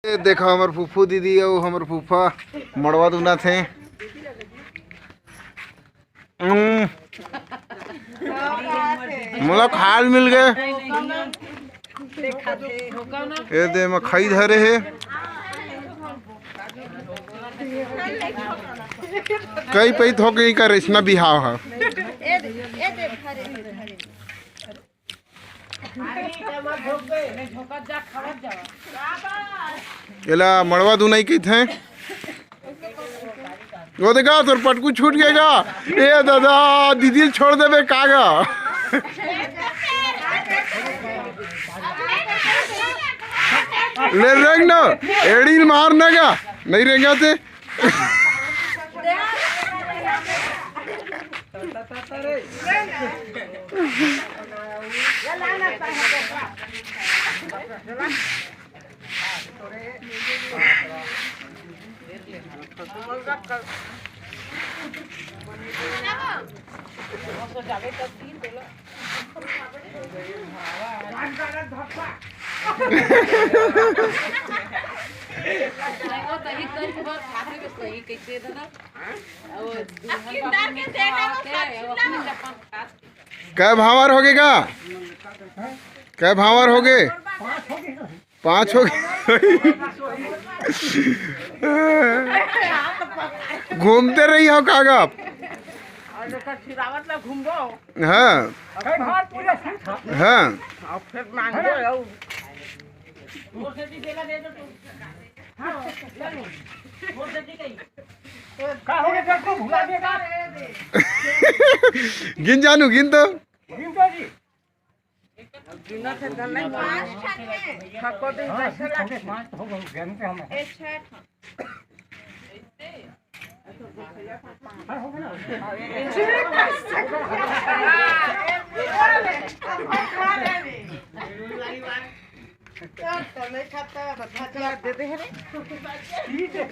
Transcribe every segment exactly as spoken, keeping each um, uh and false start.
ये देखो, हमर फूफू दीदी अउ हमर फूफा मड़वा दुनाथे। हम्म। मोला खाल मिल गए। ये दे, मैं खाई धरे हे। कई पइत हो गई का रेशना बिहाव ह। एला मड़वा दुनई कहिथे। वो देखा, तोर पटकू छूट गए गा। ए दादा, दीदी ल छोड़ देबे का गा? ले रेंग ना, एड़ी ल मार ना गा, नहीं रेंगा ते। कै भांवर होगे गा? कै भांवर होगे? पांच होगे। घूमते रही हो का गा? हाँ। हाँ। गिन जानू, गिन तो।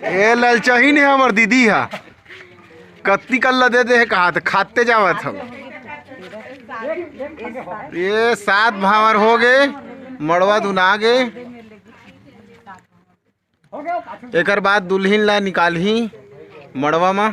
ए ललचाही ने हमर दीदी हा, कत्ती कल्ला दे दे हे कहा त खाते जावत हम। ये सात भांवर हो गए, मड़वा दुना गए। एकर बाद दुल्हिन ला निकालही मड़वा मा।